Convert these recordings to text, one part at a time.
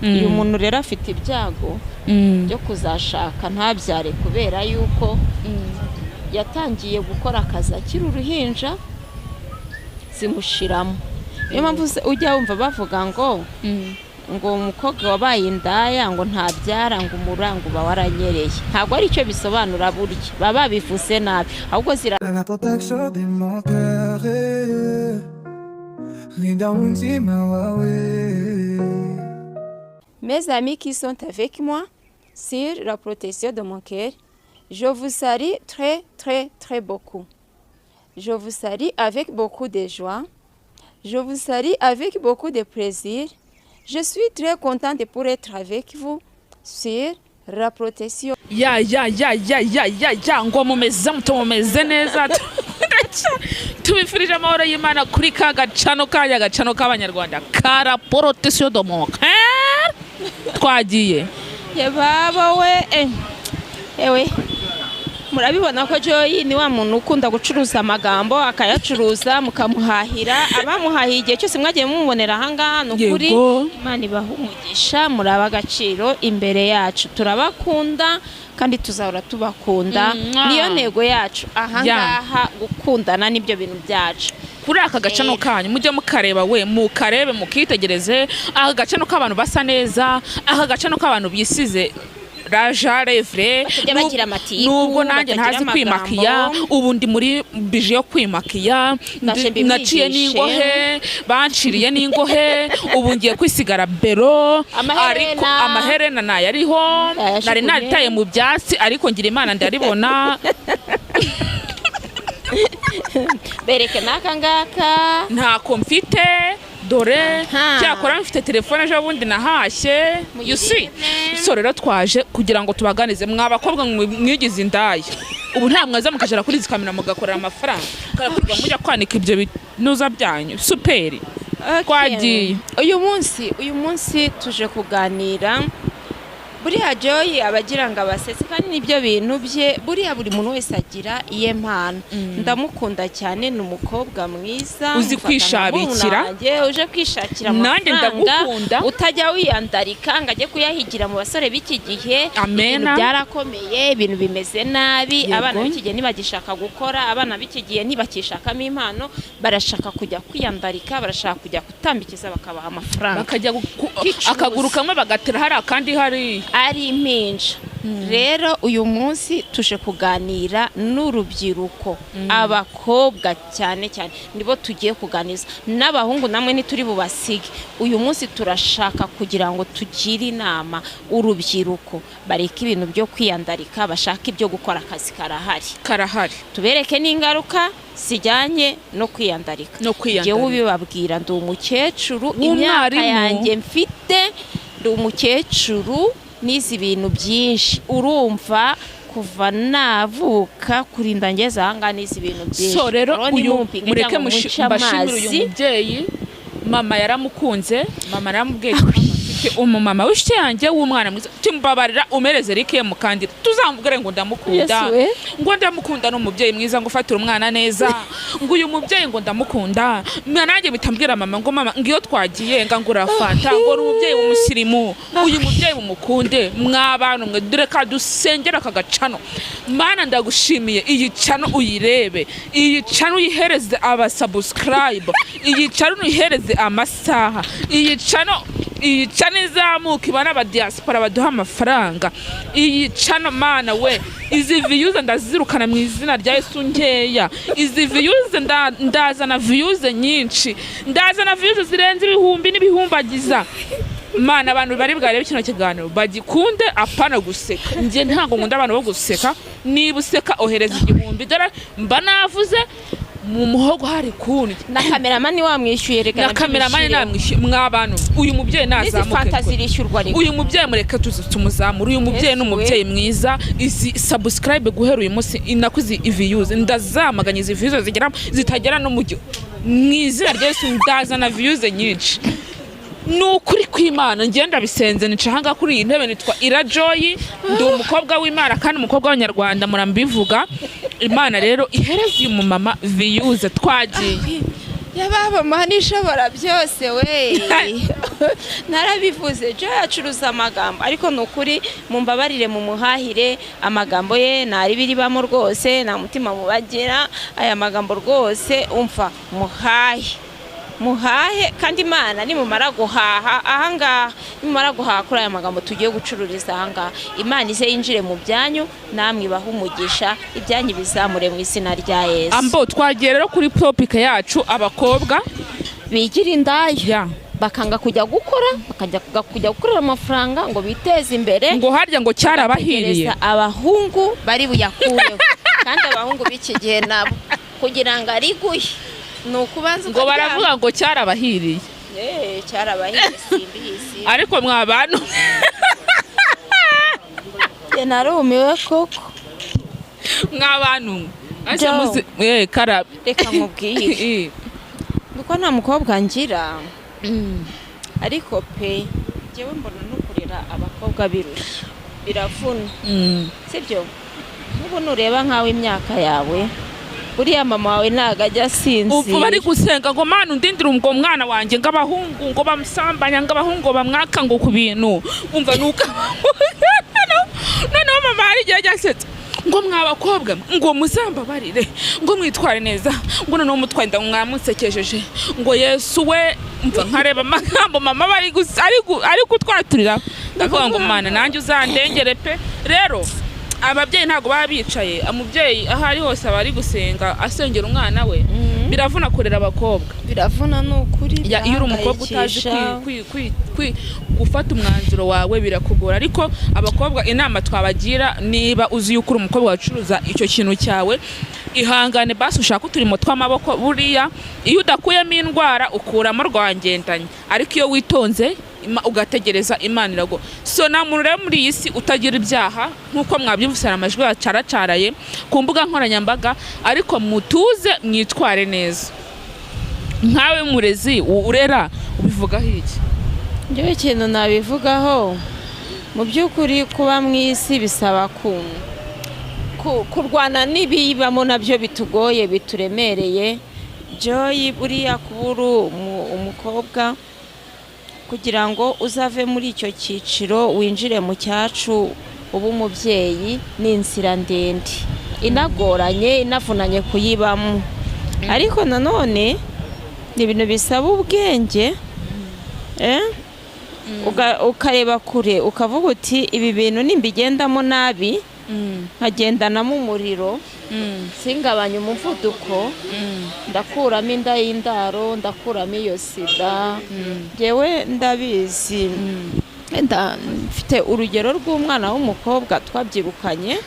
Uyu muntu rero afite ibyago byo kuzashaka ntabyare, kubera yuko yatangiye gukora akazi akiri uruhinja, zimushiramo. Niyo mpamvu ujya wumva bavuga ngo umukobwa wabaye indaya ngo ntabyara, ngo umurango uba waranyereye. Ntabwo ari cyo bisobanura, burya baba babivuze nabi, ahubwo zira La protection de mon cœur, rinda umutima wawe. Mes amis qui sont avec moi sur la protection de mon cœur, je vous salue très très très beaucoup. Je vous salue avec beaucoup de joie. Je vous salue avec beaucoup de plaisir. Je suis très contente pour être avec vous sur la protection. Ya ya ya ya ya ya ya, ngo mumeze muto, mumeze neza. Tubifurije amahoro y'Imana kuri ka gacano kanyu, agacano k'Abanyarwanda ka La Protection de mon cœur. Twagiye. Yebaba we, ewe, murabibona ko Joy ni wa muntu ukunda gucuruza amagambo, akayacuruza mukamuhahira. Abamuhahiye igihe cyose mwagiye mumubonera ahangaha, ni ukuri Imana ibaha umugisha, muraba agaciro imbere yacu. Turabakunda kandi tuzahora tubakunda. Mwah. Niyo ntego yacu ahangaha, gukundana nibyo bintu byacu. Kuri aka gacano kanyu, mujye mukareba we, mukarebe, mukitegereze aka gacano k'abantu basa neza, aka gacano k'abantu bisize rouge à lèvres. Batajya bagira amatiku, Nubwo nanjye batagira ntazi kwimakiya, amagambo. ubu ndi muri bije yo kwimakiya. Ndaje Naciye mbimwigishe. n'ingohe, banciriye n'ingohe, ubu ngiye kwisigara bero. Amaherena. Ariko amaherena nayariho, Yayajugunye. nari naritaye mu byatsi, ariko ngira Imana ndaribona. Bereke n'aka ngaka. Ntako mfite, dore. Aha. Cyakora mfite telefone ejo bundi nahashye, you see. Muyirebe. So rero twaje kugira ngo tubaganize, mwa bakobwa mwigize indaya. Ubu nta mwaza mukajara kuri izi kamera mugakorera amafaranga, mugakorwa mujya kwanika ibyo binuza byanyu superi. Twagiye. Uyu munsi tuje kuganira. Buriya Joy aba agira ngo abasetse, kandi nibyo bintu bye. Buriya buri muntu wese agira iye mpano. Ndamukunda cyane, ni umukobwa mwiza, Uzi mufata nka kwishabikira. murumuna wanjye, uje kwishakira Nanjye amafaranga, ndagukunda. utajya wiyandarika ngo ajye kuyahigira mu basore b'iki gihe. Amena. Ibintu byarakomeye, ibintu bimeze nabi. Abana b'iki gihe ntibagishaka gukora, abana b'iki gihe ntibakishakamo impano, barashaka kujya kwiyandarika, barashaka kujya gutambikiza bakabaha amafaranga. Bakajya Kwicuruza. Akaguru kamwe bagatera hari, akandi hari. Ari impinja. Rero uyu munsi tuje kuganira n'urubyiruko, abakobwa cyane cyane nibo tugiye kuganiza, n'abahungu namwe ntituri bubasige. Uyu munsi turashaka kugira ngo tugire inama urubyiruko, bareke ibintu byo kwiyandarika, bashake ibyo gukora, akazi karahari. Karahari. Tubereke n'ingaruka zijyanye no kwiyandarika. No kwiyandarika. Njyewe ubibabwira, ndi umukecuru, imyaka W'umwarimu. yanjye mfite, ndi umukecuru, nize ibintu byinshi. Urumva, kuva navuka kurinda ngeze ahangaha, nize ibintu byinshi. So rero Rero uyu nimumpinge mureke cyangwa munce mbashimire uyu amazi. mubyeyi. Mama yaramukunze, mama yaramubwiye ati, "Mama, mfite umumama w'inshuti yanjye w'umwana mwiza, timbabarira umereze Eric mukandira, tuzamubwire ngo ndamukunda." Yesu we. Ngo ndamukunda, ni umubyeyi mwiza, ngo ufatire umwana neza, ngo uyu mubyeyi ngo ndamukunda. Nanjye mpita mama ngo mama, ngo iyo twagiye ngo ngura fanta, ngo ni umubyeyi w'umusirimu. Uyu mubyeyi mumukunde, mw'abantu mwe. Dore ka dusengera aka gacano. Mana, ndagushimiye, iyi channel uyirebe, iyi channel uyihereze aba subscribe, iyi channel uyihereze amasaha, iyi channel izamuka ibana aba diaspora baduha amafaranga. Iyi channel, Mana we, izi views ndazirukana mu izina rya Yesu nkeya. Izi views ndazana views nyinshi, ndazana views zirenze ibihumbi n'ibihumbagiza. Mana, abantu bari bwarebe kino kiganiro bagikunde, apana guseka. Njye ntabwo nkunda abantu bo guseka. Niba useka, ohereza 1000. Dore mba navuze mu muhogo hari kundi. Na cameraman wamwishyuye reka. Na cameraman namwishyuye. Mw'abantu, uyu mubyeyi N'izi nazamuke fanta kwe. zirishyurwa reka. Uyu mubyeyi mureke tumuzamure. Uyu mubyeyi ni Yesu we. umubyeyi mwiza. Izi subscribe guhera uyu munsi, inako izi views ndazamaganye, izi views zigera zitagera no mu izina rya Yesu ndazana views nyinshi, ni ukuri kw'Imana. Ngenda ndabisenze, nica ahangaha kuri iyi ntebe. Nitwa Ira Joy, ndi umukobwa w'Imana kandi umukobwa w'Abanyarwanda, murambivuga. Imana rero ihereze uyu mumama views. Twagiye. Yababa Mana ishobora byose we. Narabivuze, Joy acuruza amagambo, ariko ni ukuri mumbabarire, mumuhahire amagambo ye, ntari biribamo rwose, nta mutima mubagira. Aya magambo rwose, umva, muhahe, muhahe, kandi Imana nimumara guhaha ahangaha, nimumara guhaha kuri aya magambo tugiye gucururiza ahangaha, Imana ize yinjire mu byanyu, namwe ibahe umugisha, ibyanyu bizamure mu izina rya Yesu. Ambo twagiye rero kuri topic yacu, abakobwa bigira indaya, ya bakanga kujya gukora, bakajya kujya gukorera amafaranga ngo biteze imbere, ngo harya ngo cyarabahiriye. Bategereza abahungu bari buyakureho. Kandi abahungu b'iki gihe nabo kugira ngo ariguhe ni ukubanza Ngo baravuga ngo cyarabahiriye. Eh, cyarabahiriye, simbizi. Ariko mwa bantu. Njye narumiwe koko. Mwa bantu ese Joe. Muzi karabe. Reka nkubwire, nuko nta mukobwa ngira, ariko pe njyewe mbona no kurera abakobwa birushya, biravuna. Sibyo? Nk'ubu nureba nkawe imyaka yawe, buriya mama wawe ntabwo ajya asinzira. Ubu bari gusenga ngo: "Mana, undindire ubwo mwana wanjye," ngo abahungu ngo bamusambanya, ngo abahungu bamwaka ngo ku bintu. Umva, nuko noneho mama hari igihe ajya asetsa ngo: "Mwa bakobwa mwe, ngo muzambabarire, ngo mwitware neza," ngo noneho mutwaye inda mwamusekejeje, ngo Yesu we. Mva, nkareba amagambo mama bari ari kutwaturira, ndavuga ngo: "Mana, nanjye uzandengere pe." Rero ababyeyi ntabwo baba bicaye. Umubyeyi aho ari hose aba ari gusenga, asengera umwana we. Biravuna kurera abakobwa. Biravuna, ni ukuri. Ya, iyo uri umukobwa utazi birahangayikisha. Gufata umwanzuro wawe birakugora. Ariko abakobwa, inama twabagira, niba uzi yuko uri umukobwa wacuruza icyo kintu cyawe, ihangane basi ushake uturimo tw'amaboko. Buriya iyo udakuyemo indwara ukuramo rwangendanye, ariko iyo witonze ugategereza, Imana irago. So nta muntu rero muri iyi si utagira ibyaha, nk'uko mwabyumvise amajwi yacaracaraye ku mbuga nkoranyambaga. Ariko mutuze, mwitware neza. Nkawe murezi urera, ubivugaho iki? Njyewe ikintu nabivugaho, mu by'ukuri kuba mu isi bisaba kurwana n'ibiyibamo nabyo bitugoye, bituremereye. Joy, buriya kuba uri umukobwa, kugira ngo uzave muri icyo cyiciro winjire mu cyacu uba umubyeyi, ni inzira ndende, inagoranye, inavunanye kuyibamo. Ariko nanone ni ibintu bisaba ubwenge, eh? Ukareba kure, ukavuga uti: "Ibi bintu nimbigendamo nabi, nkagendanamo umuriro, singabanye umuvuduko, ndakuramo inda y'indaro, ndakuramo iyo sida." Ngewe ndabizi. Wenda mfite urugero rw'umwana w'umukobwa twabyirukanye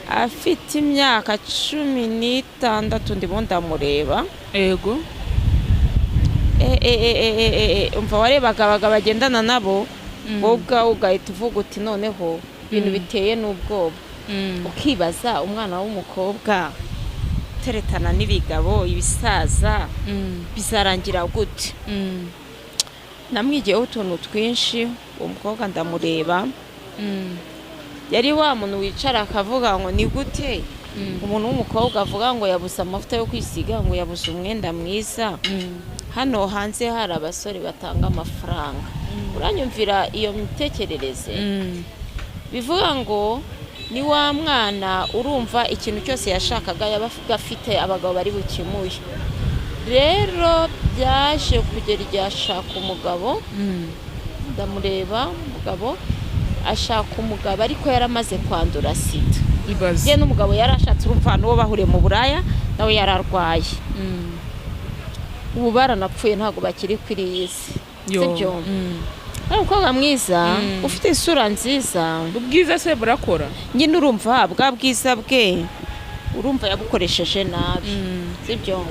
afite imyaka 16, ndimo ndamureba. Umva, warebaga abagabo bagendana nabo, wowe ubwawe ugahita uvuga uti: "Noneho ibintu biteye n'ubwoba." Ukibaza, umwana w'umukobwa teretana n'ibigabo, ibisaza, bizarangira gute? Namwigiyeho utuntu twinshi. Uwo mukobwa ndamureba, yari wa muntu wicara akavuga ngo: "Ni gute umuntu w'umukobwa avuga ngo yabuze amavuta yo kwisiga, ngo yabuze umwenda mwiza, hano hanze hari abasore batanga amafaranga?" Uranyumvira iyo mitekerereze? Bivuga ngo ni wa mwana, urumva, ikintu cyose yashakaga yabaga afite abagabo bari bukimuye. Rero byaje kugera igihe ashaka umugabo. Ndamureba, umugabo ashaka umugabo, ariko yaramaze kwandura sida. Ibaze. Ye n'umugabo yari ashatse, urumva, n'uwo bahuriye mu buraya nawe yari arwaye. Ubu baranapfuye, ntabwo bakiri kuri iyi si. Yo. Sibyo? Ari umukobwa mwiza, ufite isura nziza. Ubwiza se burakora? Nyine urumva, bwa bwiza bwe, urumva, yabukoresheje nabi. Sibyo?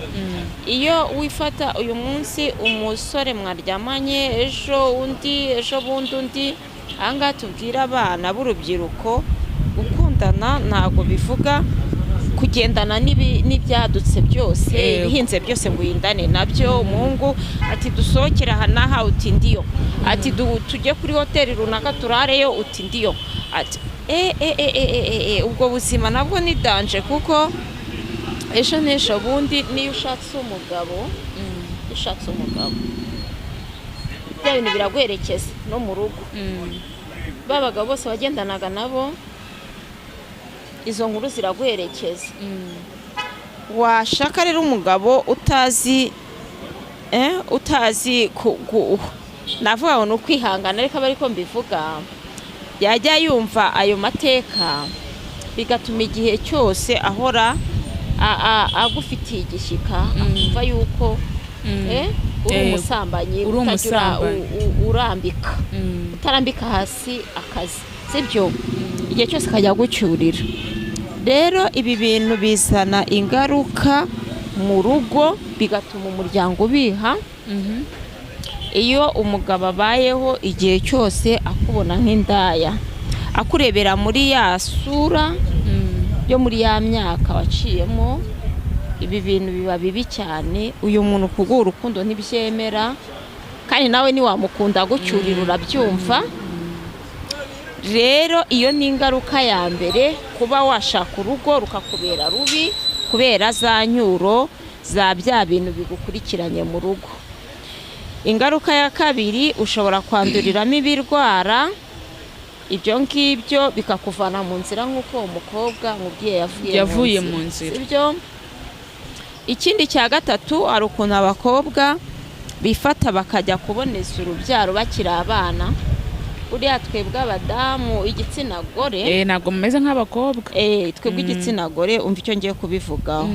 Iyo wifata uyu munsi umusore mwaryamanye, ejo undi, ejo bundi undi. Ahangaha tubwira abana b'urubyiruko: gukundana ntabwo bivuga kugendana n'ibyadutse byose, ibihinze byose ngo uyindane nabyo. Umuhungu ati: "Dusohokere aha n'aha," uti: "Ndiyo." Ati: "Tujye kuri hoteli runaka turareyo," uti: "Ndiyo." Ati e e e e e e, e ubwo buzima nabwo ni danger, kuko Ejo n'ejo bundi niyo ushatse umugabo, iyo ushatse umugabo, bya bintu biraguherekeza no mu rugo. Ba bagabo bose wagendanaga nabo, izo nkuru ziraguherekeza. Washaka rero umugabo utazi utazi navuga ngo ni ukwihangana, ariko aba ariko mbivuga, yajya yumva ayo mateka, bigatuma igihe cyose ahora agufitiye igishyika, akumva yuko uri umusambanyi, Uri utagira umusambanyi. Urambika utarambika hasi akazi, sibyo? Igihe cyose akajya agucyurira. Rero ibi bintu bizana ingaruka mu rugo, bigatuma umuryango ubiha. Iyo umugabo abayeho igihe cyose akubona nk'indaya, akurebera muri ya sura yo muri ya myaka waciyemo, ibi bintu biba bibi cyane. Uyu muntu kuguha urukundo ntibyemera, kandi nawe ntiwamukunda agucyurira, urabyumva. Rero iyo ni ingaruka ya mbere, kuba washaka urugo rukakubera rubi kubera za nyuro za bya bintu bigukurikiranye mu rugo. Ingaruka ya kabiri, ushobora kwanduriramo ibirwara, ibyo ngibyo bikakuvana mu nzira, nk'uko uwo mukobwa mubwiye yavuye Yavuye mu nzira. Sibyo? Ikindi cya gatatu, hari ukuntu abakobwa bifata bakajya kuboneza urubyaro bakiri abana. Buriya twebwe abadamu, igitsina gore, Ntabwo mumeze nk'abakobwa. Twebwe igitsina gore, umva icyo ngiye kubivugaho.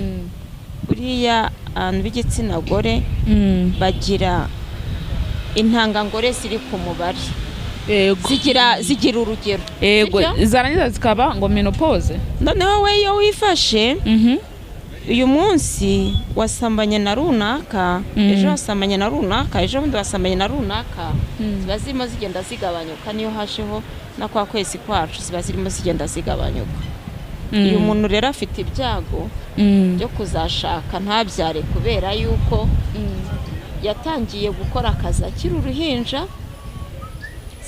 Buriya abantu b'igitsina gore bagira intangangore ziri ku mubare, zigira urugero. Sibyo? Zarangiza zikaba ngo ménopause. Noneho we iyo wifashe, uyu munsi wasambanye na runaka, ejo wasambanye na runaka, ejo bundi wasambanye na runaka, ziba zirimo zigenda zigabanyuka. Niyo hajeho na kwa kwezi kwacu, ziba zirimo zigenda zigabanyuka. Uyu muntu rero afite ibyago byo kuzashaka ntabyare, kubera yuko yatangiye gukora akazi akiri uruhinja,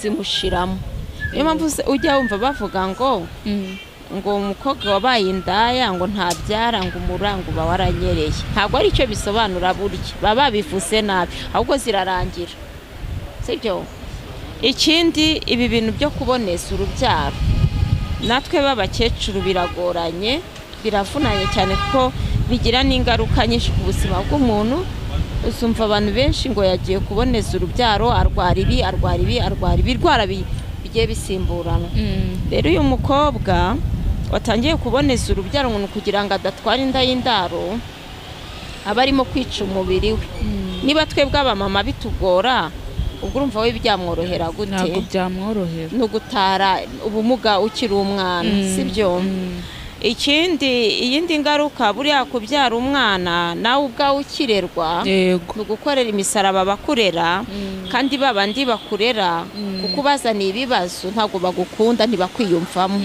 zimushiramo. Niyo mpamvu ujya wumva bavuga ngo umukobwa wabaye indaya ngo ntabyara, ngo umurango uba waranyereye. Ntabwo ari cyo bisobanura, burya baba babivuze nabi, ahubwo zirarangira, sibyo? Ikindi, ibi bintu byo kuboneza urubyaro, natwe b'abakecuru biragoranye, biravunanye cyane, kuko bigira n'ingaruka nyinshi ku buzima bw'umuntu. Uzumva abantu benshi ngo yagiye kuboneza urubyaro, arwara ibi, arwara ibi, arwara ibi, irwara bigiye bisimburana. Rero uyu mukobwa watangiye kuboneza urubyaro ngo ni ukugira ngo adatwara inda y'indaro, aba arimo kwica umubiri we. Niba twebwe abamama bitugora, ubwo urumva we byamworohera gute? Ntabwo byamworohera. No gutara ubumuga ukiri umwana, sibyo? Ikindi, iyindi ngaruka, buriya kubyara umwana nawe ubwawe ukirerwa, ni ugukorera imisaraba bakurera, kandi babandi bakurera kuko ubazaniye ibibazo, ntabwo bagukunda, ntibakwiyumvamo,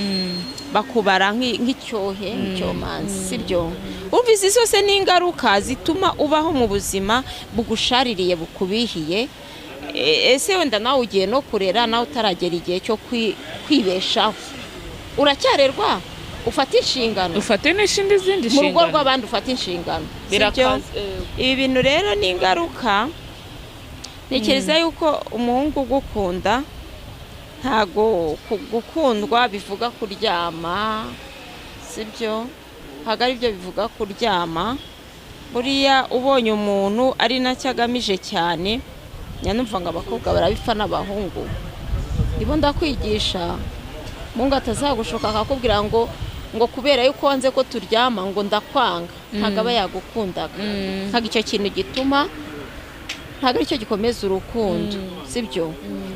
bakubara nk'icyohe, nk'icyomanzi, sibyo? Umva, izi zose ni ingaruka zituma ubaho mu buzima bugushaririye, bukubihiye. Ese wenda nawe ugiye no kurera, nawe utaragera igihe cyo kwibeshaho, uracyarerwa, ufata inshingano. Ufate n'ishindi zindi Mu rugo nshingano. rw'abandi ufata inshingano, sibyo? Birakaze. Ibi bintu rero ni ingaruka. Ntekereza yuko umuhungu ugukunda, ntago gukundwa bivuga kuryama, sibyo? Ntabwo ari byo bivuga kuryama. Buriya ubonye umuntu ari nacyo agamije cyane, nyanumva ngo abakobwa barabipfa n'abahungu. Ndimo ndakwigisha, umuhungu atazagushuka akakubwira ngo kubera yuko wanze ko turyama ngo ndakwanga. Ntabwo aba yagukundaga. Ntabwo icyo kintu gituma, ntabwo aricyo gikomeza urukundo, sibyo?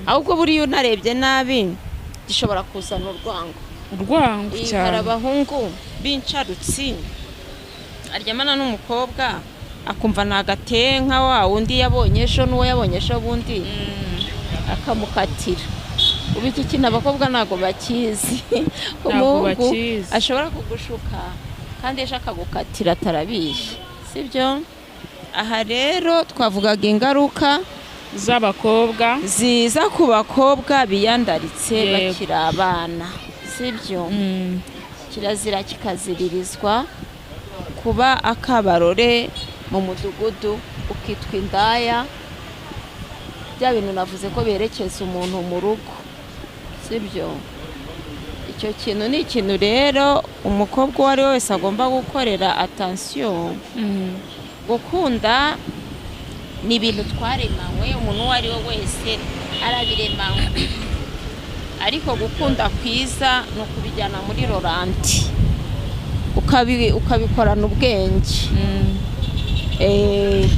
Ahubwo buriya unarebye nabi gishobora kuzana urwango. Urwango. Hari Cyane. abahungu b'insharutsi, aryamana n'umukobwa akumva ntagateye nka wa wundi yabonye ejo n'uwo yabonye ejo bundi, akamukatira. Ubu iki kintu abakobwa ntabwo bakizi. Ntabwo Umuhungu bakizi. ashobora kugushuka kandi ejo akagukatira atarabiye, sibyo? Aha rero twavugaga ingaruka z'abakobwa ziza ku bakobwa biyandaritse bakiri abana, sibyo? Kirazira kikaziririzwa. Kuba akabarore mu mudugudu, ukitwa indaya, bya bintu navuze ko berekeza umuntu mu rugo, sibyo? Icyo kintu ni ikintu rero umukobwa uwo ari we wese agomba gukorera attention. Gukunda ni ibintu twaremanywe, umuntu uwo ari we wese arabiremanywe, ariko gukunda kwiza ni ukubijyana muri ralenti, ukabikorana ubwenge.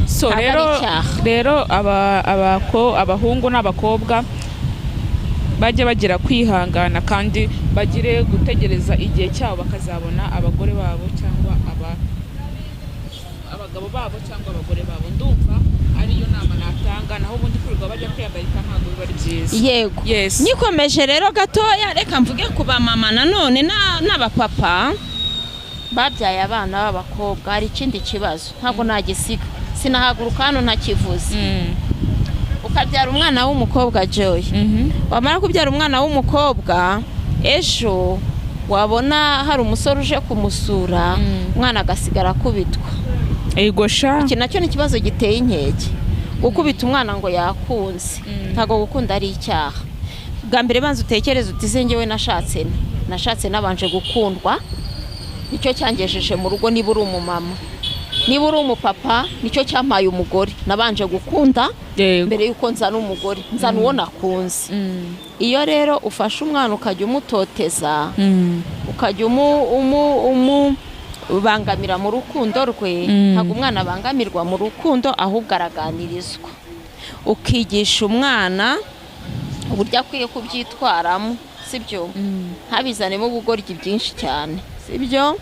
So Ntabwo ari rero icyaha. Rero abahungu n'abakobwa bajye bagira kwihangana kandi bagire gutegereza igihe cyabo, bakazabona abagore babo cyangwa abagabo babo cyangwa abagore babo. Ndumva ariyo nama natanga, naho ubundi kwirirwa bajya kwihagarika ntabwo biba ari byiza. Yego. Yes. Nyikomeje rero gatoya, reka mvuge ku bamama nanone n'abapapa babyaye abana b'abakobwa. Hari ikindi kibazo ntabwo nagisiga, sinahaguruka hano ntakivuze. Ukabyara umwana w'umukobwa, Joy, wamara kubyara umwana w'umukobwa, ejo wabona hari umusore uje kumusura, umwana agasigara akubitwa. Ego sha. Iki nacyo ni ikibazo giteye inkeke, gukubita umwana ngo yakunze. Ntabwo gukunda ari icyaha. Bwa mbere banza utekereze uti: "Se njyewe nashatse nte? Nashatse nabanje gukundwa, nicyo cyangejeje mu rugo." Niba uri umumama, niba uri umupapa, nicyo cyampaye umugore, nabanje gukunda mbere y'uko nzana umugore, nzana uwo nakunze. Iyo rero ufashe umwana ukajya umutoteza, ukajya umubangamira mu rukundo rwe, ntabwo umwana abangamirwa mu rukundo, ahubwo araganirizwa, ukigisha umwana uburyo akwiye kubyitwaramo, sibyo? Ntabizanemo ubugoryi bwinshi cyane, sibyo?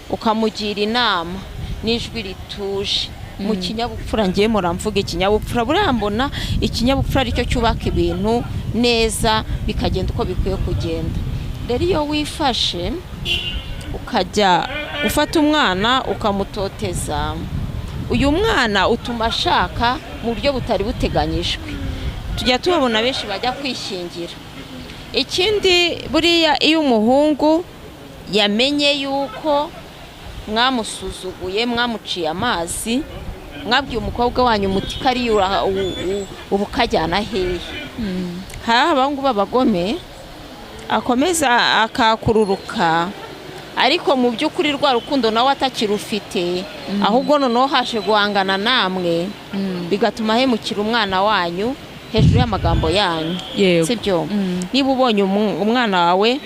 Ukamugira inama n'ijwi rituje, mu kinyabupfura. Ngiye muramvuga ikinyabupfura, buriya mbona ikinyabupfura aricyo cyubaka ibintu neza, bikagenda uko bikwiye kugenda. Rero iyo wifashe ukajya ufata umwana ukamutoteza, uyu mwana utuma ashaka mu buryo butari buteganyijwe. Tujya tubabona benshi bajya kwishyingira. Ikindi, buriya iyo umuhungu yamenye yuko mwamusuzuguye, mwamuciye amazi, mwabwiye umukobwa wanyu muti: "Kariya ubu kajyana hehe?" Hari abahungu b'abagome, akomeza akakururuka, ariko mu by'ukuri rwa rukundo nawe atakirufite, ahubwo noneho haje guhangana namwe, bigatuma ahemukira umwana wanyu hejuru y'amagambo yanyu. Sibyo? Niba ubonye umwana wawe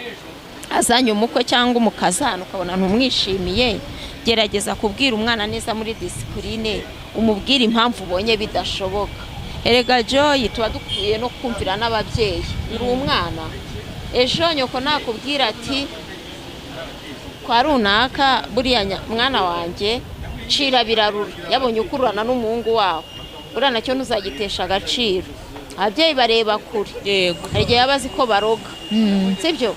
azanye umukwe cyangwa umukazana, ukabona ntumwishimiye, gerageza kubwira umwana neza muri discipline, umubwire impamvu ubonye bidashoboka. Erega Joy, tuba dukwiye no kumvira n'ababyeyi. Uri umwana, ejo nyoko nakubwira ati: "Kwa runaka buriya mwana wanjye cira birarura, yabonye ukururana n'umuhungu wawe," buriya nacyo ntuzagitesha agaciro. Ababyeyi bareba kure. Hari igihe yaba azi ko baroga, sibyo?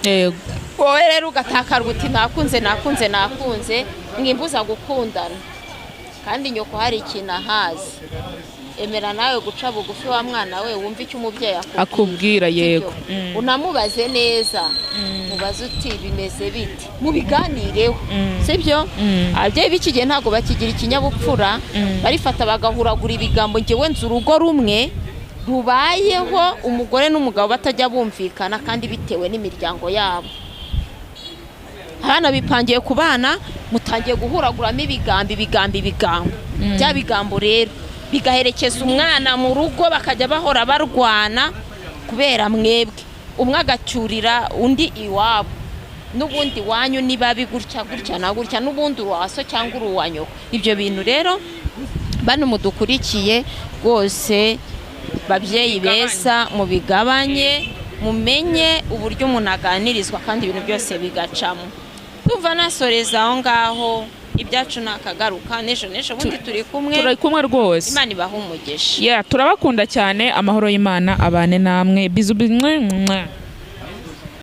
Yego. Wowe rero ugatakara uti: "Nakunze, nakunze, nakunze, mwimbuza gukundana," kandi nyoko hari ikintu ahazi. Emera nawe guca bugufi, wa mwana we, wumve icyo umubyeyi akubwira. Akubwira, yego. Sibyo? Unamubaze neza, mubaze uti: "Bimeze bite?" Mubiganireho, sibyo? Ababyeyi b'iki gihe ntabwo bakigira ikinyabupfura, barifata bagahuragura ibigambo. Ngewe nzi urugo rumwe rubayeho umugore n'umugabo batajya bumvikana, kandi bitewe n'imiryango yabo. Abana bipangiye ku bana, mutangiye guhuraguramo ibigambo, ibigambo, ibigambo. Bya bigambo rero bigaherekeza umwana mu rugo, bakajya bahora barwana kubera mwebwe, umwe agacyurira undi iwabo: "N'ubundi wanyu ni babi, gutya gutya na gutya, n'ubundi uwaso cyangwa uri uwa nyoko." Ibyo bintu rero, bano mudukurikiye rwose, babyeyi beza, mubigabanye, mumenye uburyo umuntu aganirizwa kandi ibintu byose bigacamo. Tumva nasoreza aho ngaho, ibyacu nakagaruka n'ejo n'ejo bundi turi kumwe. Turi kumwe rwose. Imana ibahe umugisha. Yeah, turabakunda cyane. Amahoro y'Imana abane namwe. Bisous, bisous, mwa.